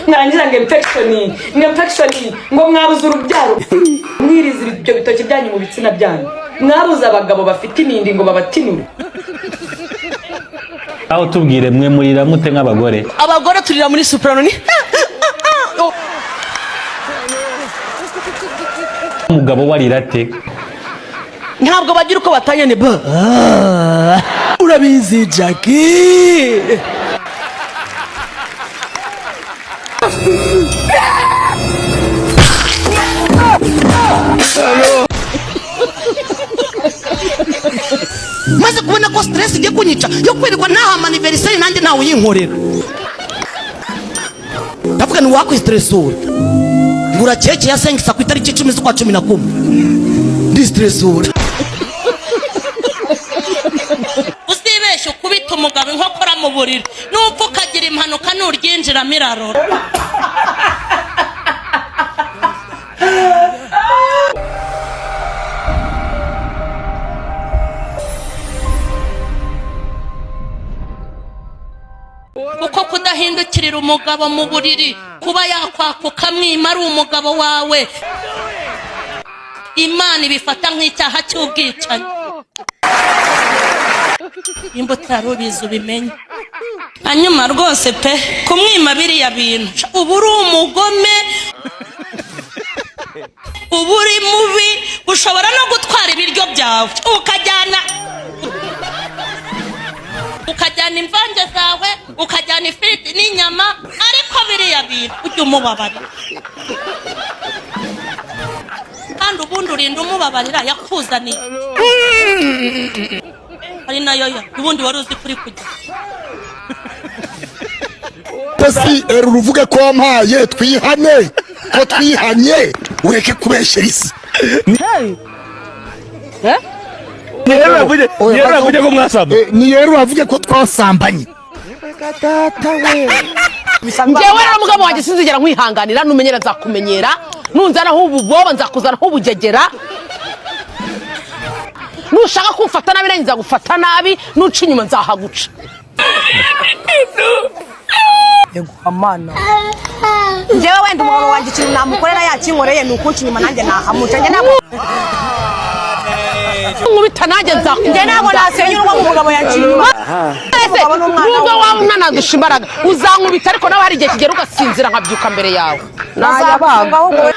Mwarangiza ngo infection, ngo infection, ngo mwabuze urubyaro, mwiriza ibyo bitoki byanyu mu bitsina byanyu. Mwabuze abagabo bafite inindi ngo babatinure. Aho tubwire, mwe murira mute nk'abagore? Abagore turira muri soprano ni Umugabo warira ate? Ntabwo bagira uko batanya, ni ba urabizi Jackie. Maze kubona ko stress igiye kunyica yo kwirirwa ntahama anniversaire, nanjye ntawe uyinkorera, ndavuga ni wakwistressura, ngura keke ya sengisa ku itariki 10 z'ukwa 11, ndistressura. Uzibeshye ukubita umugabo inkokora mu buriri, nupfa ukagira impanuka, nuryinjiramo irarora. Kuko kudahindukirira umugabo mu buriri, kuba yakwaka ukamwima ari umugabo wawe, Imana ibifata nk'icyaha cy'ubwicanyi. Nimba utari ubizi, ubimenye. Hanyuma rwose pe, kumwima biriya bintu uba uri umugome, uba uri mubi. Ushobora no gutwara ibiryo byawe, ukajyana imvange zawe, ukajyana ifiriti n'inyama, ariko biriya bintu ujya umubabarira. Kandi ubundi urinda umubabarira yakuzaniye, ari nayo ya ubundi wari uzi kuri kujya. Si erura uvuge ko wampaye, twihane ko twihanye, ureke kubeshyera isi. Niyo ko mwasamba. Ni rero uravuge ko twasambanye. Njyewe rero, mugabo wanjye, sinzigera nkwihanganira. Numenyera nzakumenyera, nunzanaho ububoba nzakuzanaho ubugegera. Nushaka kumfata nabi, nanjye nzagufata nabi. Nuca inyuma nzahaguca. Amana, njyewe wenda umugabo wanjye ikintu namukorera yakinkoreye ni ukunca inyuma, nanjye nahamuca. Njye ntabwo Nkubita nanjye njye ntabwo nzakukunda. Nasenya urugo ngo umugabo yanciye inyuma. Ese Umugabo n'umwana nubwo we. waba unanandusha imbaraga, uzankubita, ariko nawe hari igihe kigera ugasinzira nkabyuka mbere yawe. Nazabaga ahubwo.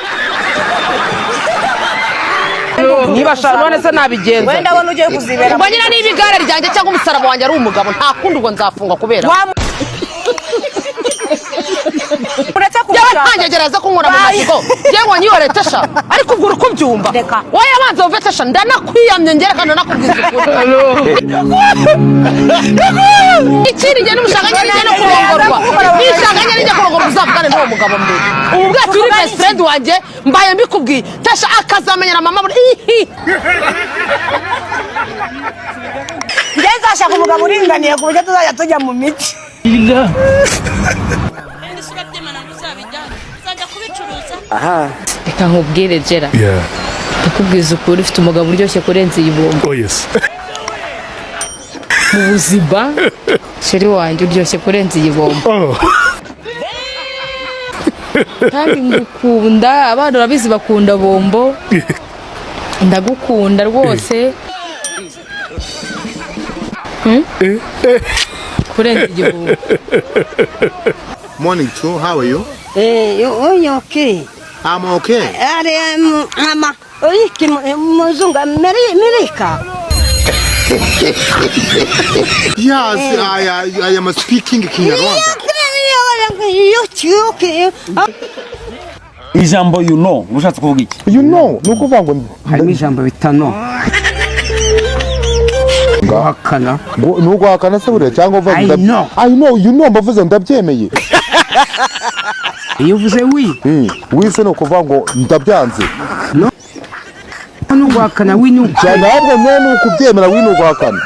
Niba ashaka, none se nabigenza? Wenda abona ugiye kuzibera. Ubwo nyine niba igare ryanjye cyangwa umusaraba wanjye ari umugabo, nta kundi, ubwo nzafungwa kubera Uretse yewe kumushaka. Ntangegereza kunkura mu majigo, yewe nyihore Tesha. Ariko ubwo uri kubyumva? Reka. Wowe abanza wumve Tesha, ndanakwiyamye ngere kandi ndanakubwiza ukuri. Ikindi gihe nimushaka nyine no kurongorwa, nishaka nyine njya kurongorwa, uzavugane n'uwo mugabo mbere. Ubu bwato uri best friend wanjye, mbaye mbikubwiye Tesha, akazamenyera mama buri ihi. Njye nzashaka umugabo uringaniye ku buryo tuzajya tujya mu miti. Kandi isura by'Imana ngo uzabijyane, uzajya kubicuruza. Reka nkubwire Gera, ndakubwiza ukuri, ufite umugabo uryoshye kurenza iyi bombo. Oh yes. Mu buzima, chéri wanjye, uryoshye kurenza iyi bombo. Oh. Kandi ngukunda, abana urabizi bakunda bombo. Ndagukunda rwose. Kurenza igihumbi. Morning too, how are you? Okay. I'm okay. Ari ama iki muzungu Amerika. Yes, I am speaking Kinyarwanda. Ijambo "you know" ushatse kuvuga iki? You know ni ukuvuga ngo Harimo ijambo bita "no", guhakana. Ni uguhakana se buriya cyangwa uvuga? I know. I know, you know, mbavuze ndabyemeye. Iyo uvuze "oui". Oui se ni ukuvuga ngo ndabyanze. No ni uguhakana, oui ni Cyane ahubwo mwe ni ukubyemera, oui ni uguhakana.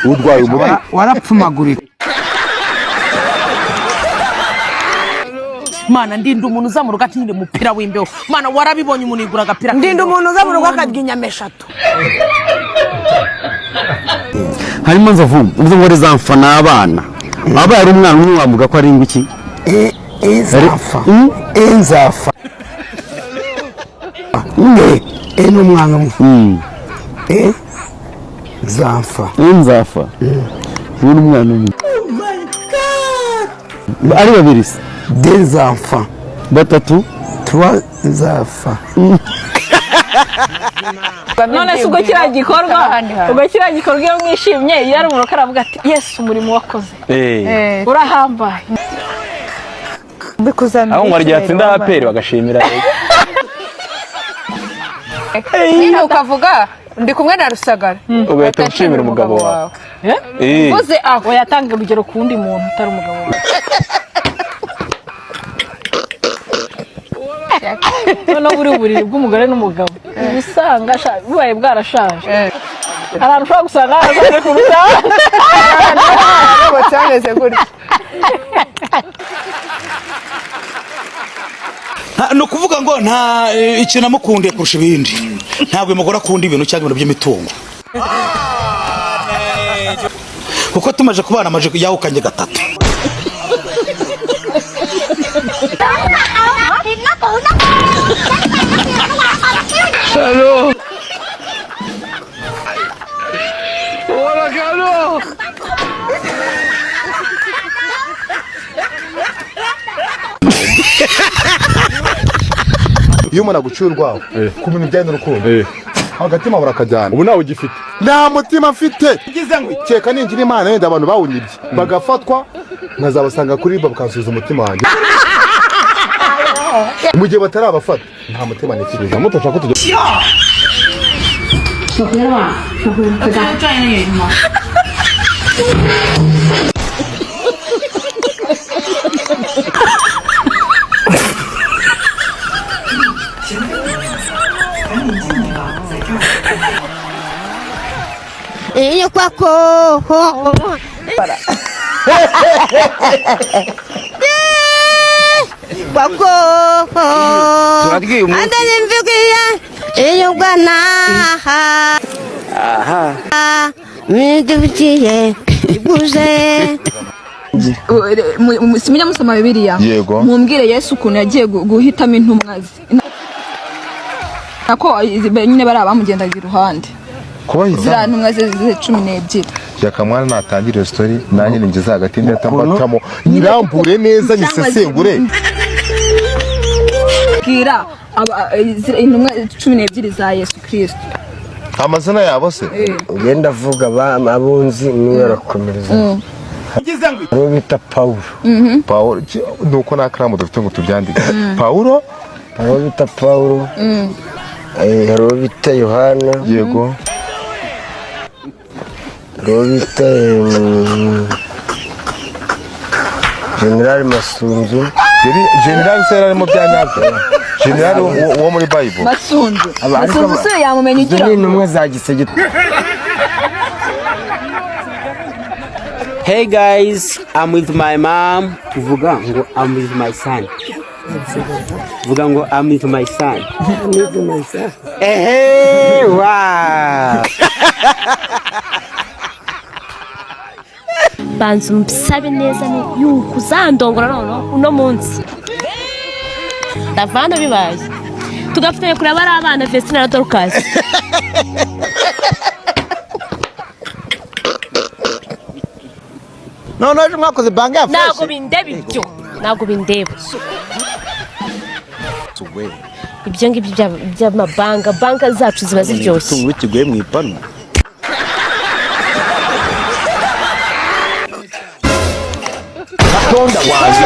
Urwaye umutwe. Warapfumagurika. Mana, ndinda umuntu uza mu rugo atinyira umupira w'imbeho. Mana, warabibonye, umuntu yigura agapira. Ndinda umuntu uza mu rugo akarya inyama eshatu. Hanyuma nzovu, uvuze ngo les enfants ni abana, abaye ari umwana umwe wavuga ko ari ingwiki? Inzafa, inzafa, e e ni umwana umwe, e zafa. Inzafa ubu ni umwana umwe ari babiri se? Deux enfants. Batatu. Trois zafa. None se ubwo kiriya gikorwa iyo mwishimye, iyo ari umuntu aravuga ati: "Yesu, umurimo wakoze urahambaye." Aho ngo hari yatsinda APR bagashimira. Nyine ukavuga ndi kumwe na Rusagara. Ugahita ushimira umugabo wawe. Uvuze aho yatanga urugero ku wundi muntu utari umugabo wawe. Noneho buri buriri bw'umugore n'umugabo uba usanga bubaye bwarashaje, ahantu ushobora gusanga harashaje kuruta Bose bameze gutya. Ni ukuvuga ngo nta ikintu amukundiye kurusha ibindi, ntabwo uyu mugore akunda ibintu cyangwa ibintu by'imitungo, kuko tumaze kubana amaze yahukanye gatatu. Hello. Iyo umuntu aguciye urwaho ku bintu bijyanye n'urukundo, agatima burakajyana. Ubu nawe ugifite? Nta mutima mfite. Keka ningira Imana yenda abantu bawunyibye bagafatwa, nkazabasanga kuri riba bakansubiza umutima wanjye. Mu gihe batarabafata nta mutima nifite. Muto ko tujya. 小回了吧？小回，回家。专业的吗？ Iyo kwako. Kwako. Turarya uyu munsi. Andayimvugiye iyo bwana. Aha. Midukiye iguze. Simujya musoma Bibiliya? Yego. Mumbwire Yesu ukuntu yagiye guhitamo intumwa ze, nako nyine bari abamugendaga iruhande. Kubahitamo? Ziriya ntumwa ze 12. Yakamwana natangira iyo story, nanjye ningeze hagati ndatambatamo nyirambure neza nyisesengure. Bwira intumwa 12 za Yesu Kirisito. Amazina yabo se? Ngenda avuga abunzi niwe arakomereza. Uwo bita Pawulo. Pawulo nuko nta karamu dufite ngo tubyandike. Pawulo. Hari uwo bita Pawulo, hari uwo bita Yohana. Yego. Hari uwo bita Generali Masunzu. Generali se yari arimo bya nyabyo? Generali wo muri Bible? Masunzu. Ariko Masunzu se yamumenya? Izo Ugira ni intumwa za gisegeti. Hey guys, I'm with my mom. Vuga ngo "I'm with my son." Vuga ngo "I'm with my son." Ehe, wow. Banza umusabe neza yuko uzandongora noneho uno munsi ndava hano bibaye tugafatanya kureba ari abana Vestina na Dorcas. None ejo mwakoze banki ya Ntabwo fresh. bindeba ibyo, ntabwo bindeba ibyo ngibyo by'amabanga. Banka zacu ziba ziryoshye. Igitunguru kiguye mu ipanu. Tonda wanjye.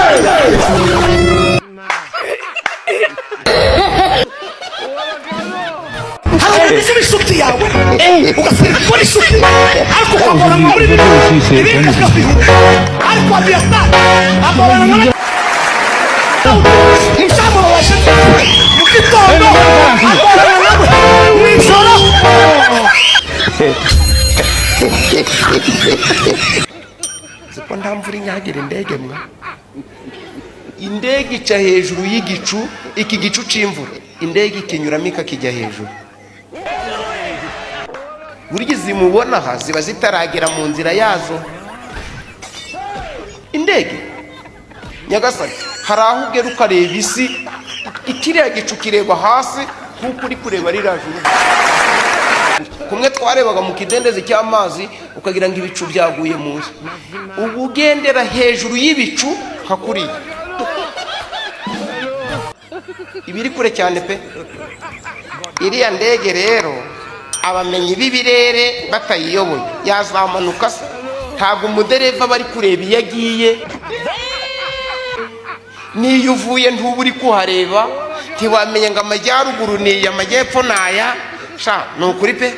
Hari umuntu inshuti yawe ugasanga kubona inshuti, ariko ukabona muri bino ibindi bikabihuta, ariko Abiyatari agorana na musamubabaje mu gitondo, agorana nawe mu ijoro. Siko nta mvura inyagira indege mwa. Indege ica hejuru y'igicu, iki gicu c'imvura, indege ikinyuramo ikakijya hejuru. Burya zimubona aha ziba zitaragera mu nzira yazo indege. Nyagasani, hari aho ugera ukareba isi, ikiriya gicu kireba hasi kuko uri kureba ririya juru. Kumwe twarebaga mu kidendezi cy'amazi ukagira ngo ibicu byaguye munsi, ubu ugendera hejuru y'ibicu nka kuriya, ibiri kure cyane pe. Iriya ndege rero, abamenyi b'ibirere batayiyoboye yazamanuka se? Ntabwo umudereva aba ari kureba iyo agiye, n'iyo uvuye ntuba uri kuhareba, ntiwamenya ngo amajyaruguru ni iyi, amajyepfo ni aya. Sha, ni ukuri pe.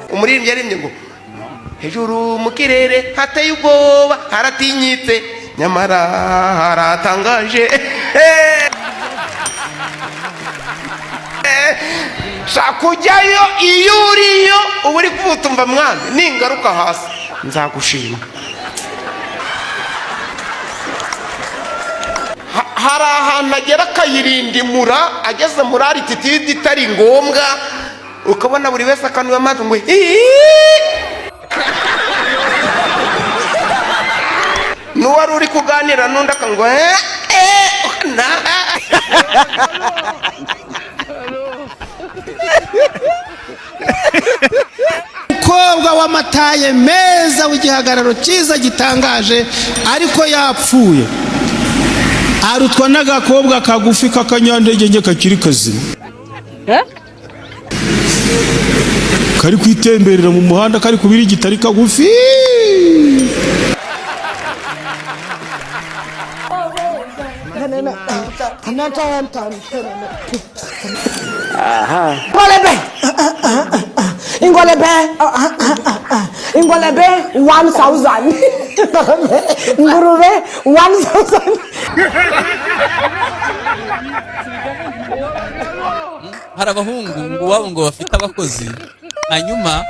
Umuririmbyi yaririmbye ngo hejuru mu kirere hateye ubwoba, haratinyitse, nyamara haratangaje. Sha, kujyayo iyo uriyo uba uri kubutumva, mwami, ningaruka hasi nzagushima. Hari ahantu agera akayirindimura ageze muri altitude itari ngombwa, ukabona buri wese akanuye amazi ngo hiiii. N'uwari uri kuganira n'undi akangwa eh, eh, na. Umukobwa w'amataye meza, w'igihagararo cyiza gitangaje, ariko yapfuye, arutwa n'agakobwa kagufi k'akanyandege kakiri kazima, kari kwitemberera mu muhanda, kari kubirigita ari kagufi. Ingolebe, ingolebe, ingolebe 1000, ingurube 1000. Hari abahungu ngo iwabo ngo bafite abakozi, hanyuma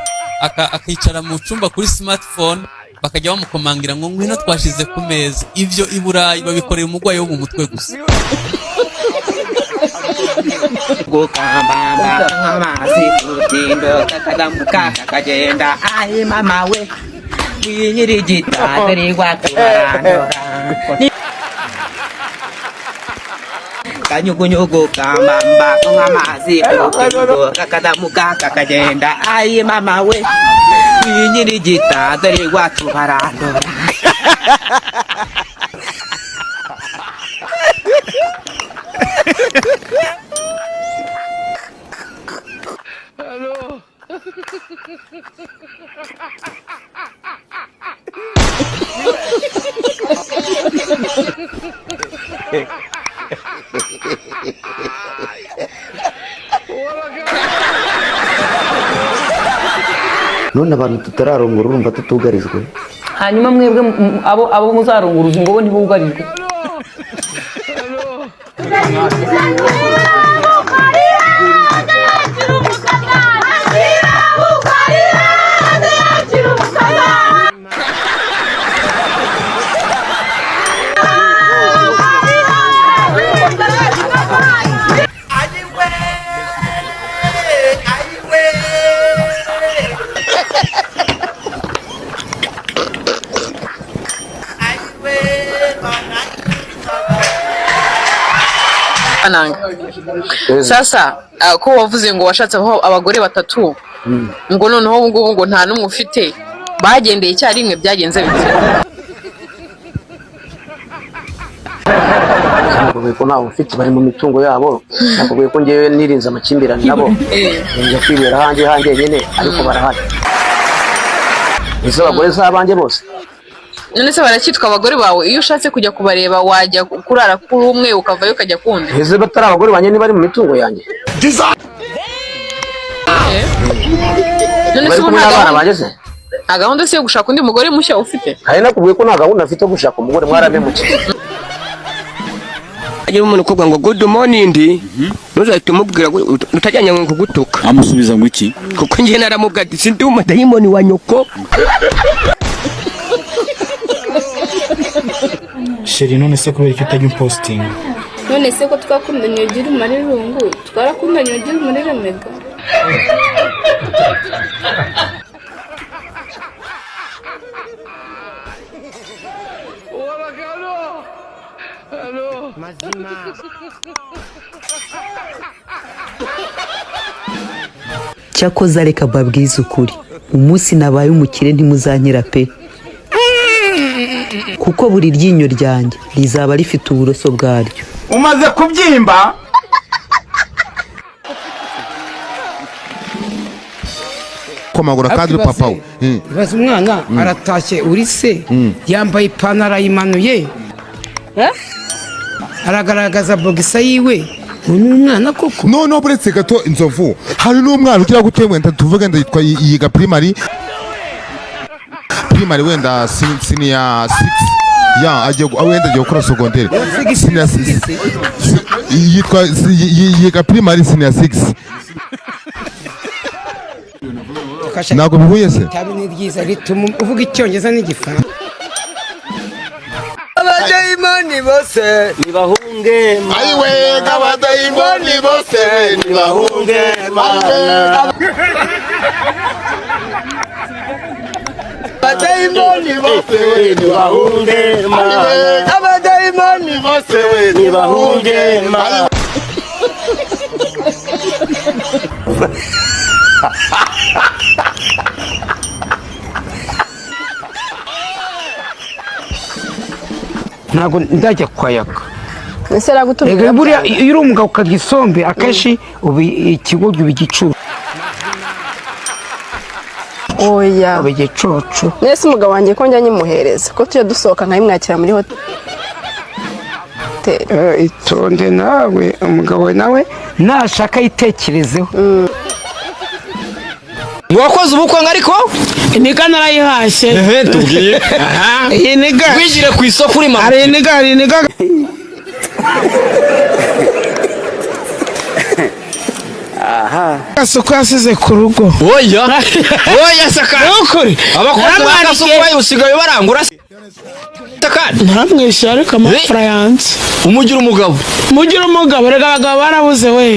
akicara mu cyumba kuri smartphone, bakajya bamukomangira ngo ngwino twashize ku meza. Ibyo i Burayi babikoreye umurwayi wo mu mutwe gusa. Gukambamba nk'amazi urutindo kakadamuka kakagenda, ayi mama we, winyirigita dore iwacu barandora. Kanyugunyugu kambamba nk'amazi urutindo kakadamuka kakagenda, ayi mama we, winyirigita dore iwacu barandora. None abantu tutararongora, urumva tutugarijwe? Hanyuma mwebwe abo muzarunguruza ngo bo ntibugarijwe? Ananga sasa, ko wavuze ngo washatse aho abagore batatu, ngo noneho ubu ngubu ngo nta n'umwe ufite, bagendeye icyarimwe, byagenze bite? Nakubwiye ko ntawe mfite, bari mu mitungo yabo. Nakubwiye ko ngewe nirinze amakimbirane nabo, njya kwibera hanjye hanjye nyine, ariko barahari. Izo abagore z'abanjye bose. None se baracyitwa abagore bawe? Iyo ushatse kujya kubareba, wajya kurara kuri umwe ukavayo ukajya kundi? Ese batari abagore banjye niba bari mu mitungo yanjye? None se Bari ubu kumwe nta n'abana gahunda banjye se? Nta gahunda se yo gushaka undi mugore mushya ufite? Hari nakubwiye ko nta gahunda mfite yo gushaka umugore, mwarabimukiye. Agira umuntu ukubwira ngo good morning, ntuzahite umubwira ngo utajyanye ngo kugutuka. Amusubiza ngo iki? Kuko njye naramubwira ati sindi umudayimoni wa nyoko. Chérie, none se kubera icyo utajya umpositinga? None se ko twakundanye ugira umara irungu, twarakundanye ugira umara mega. Mazima. Cyakoze reka mbabwize ukuri, umunsi nabaye umukire ntimuzankira pe, kuko buri ryinyo ryanjye rizaba rifite uburoso bwaryo. Umaze kubyimba. Komagura kandi uri papa we. Ibaze umwana aratashye uri se, yambaye ipantaro ayimanuye, aragaragaza bogisa yiwe. Uyu ni umwana koko? Noneho buretse gato, inzovu, hari n'umwana ugira gute, wenda tuvuge wenda yitwa, yiga primary wenda senior 6 ya agiye wenda agiye gukora secondaire senior 6, yitwa yiga primary senior 6. Ntabwo bihuye se? Itabi ni ryiza, rituma uvuga Icyongereza n'Igifaransa. Abadayimoni bose nibahunge. Ayiwe, abadayimoni bose nibahunge mana. Abadayimoni bose nibahunge mana. Abadayimoni bose nibahunge mana. Ntabwo ndajya kwayaka. Ese aragutumira? Rega buriya iyo uri umugabo ukarya isombe akenshi uba ikigoryi, uba igicucu. Oya. Uba igicucu. Nese umugabo wanjye ko njya nyimuhereza, ko tujya dusohoka nkayimwakira muri hoteli? Itonde nawe, umugabo nawe nashaka yitekerezeho. Ngo wakoze ubukwe ngo ariko Iniga narayihashye. Ehe, tubwiye. Iyi niga. Wijire ku isoko uri mama. Hari iniga, hari iniga. Aha. Kasuku yasize ku rugo. Oya. Oya saka. Nukuri. Abakozi ba Kasuku bayo usigaye barangura sakandi. Ntaramwishyura ariko amafaranga yanze. Umugira umugabo. Mugira umugabo, rega abagabo barabuze we.